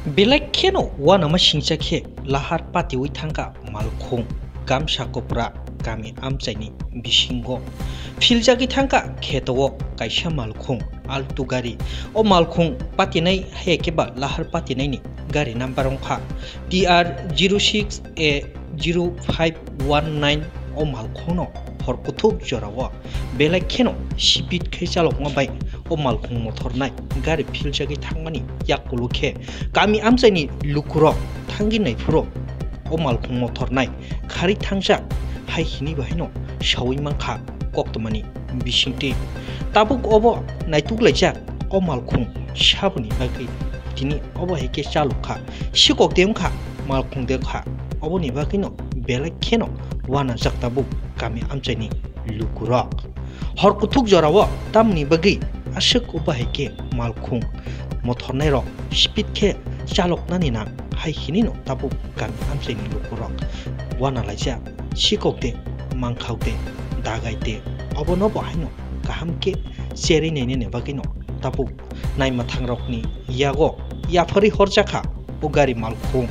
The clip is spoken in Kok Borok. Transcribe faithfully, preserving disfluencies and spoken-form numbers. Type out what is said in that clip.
Belai kheno uanama singcha khe lahar patiwi thangkha malkhung Gamsa Kopra kami amchaini bisingo. Philjagwi thangkha kheto o kaisa malkhung Alto gari. O malkhung patinai hai khe ba lahar patinaini gari number wngkha T R zero six A zero five one nine. O malkhungno hor kuthuk jorao belai kheno speed khai chalokma bai o malkhung mothornai gari philjagwi thangmani yakulo khe kami amchaini lukurok thangwi naiphuru o malkhung mothornai kharwi thangjak hai hini bahaino sawi mankha koktwmani bisingtwi. Tabuk obo naituklaijak o malkhung saboni bagwi tini obo hai khe chalokha, sikok de wngkha, malkhung de wngkha, oboni bagwino belai kheno uanajak tabuk kami amchaini lukurok. Hor kuthuk jorao tamni bagwi aswk uba hai khe malkhung mothornairok speed khe chaloknani nang hai hinino tabuk kami amchaini lukurok uanalaijak, sikok de, mangkhok de, dagai de, obono bo haino kaham khe cherwi nainani bagwino tabuk naimwthangrokni yago yapharwi horjakha o gari malkhung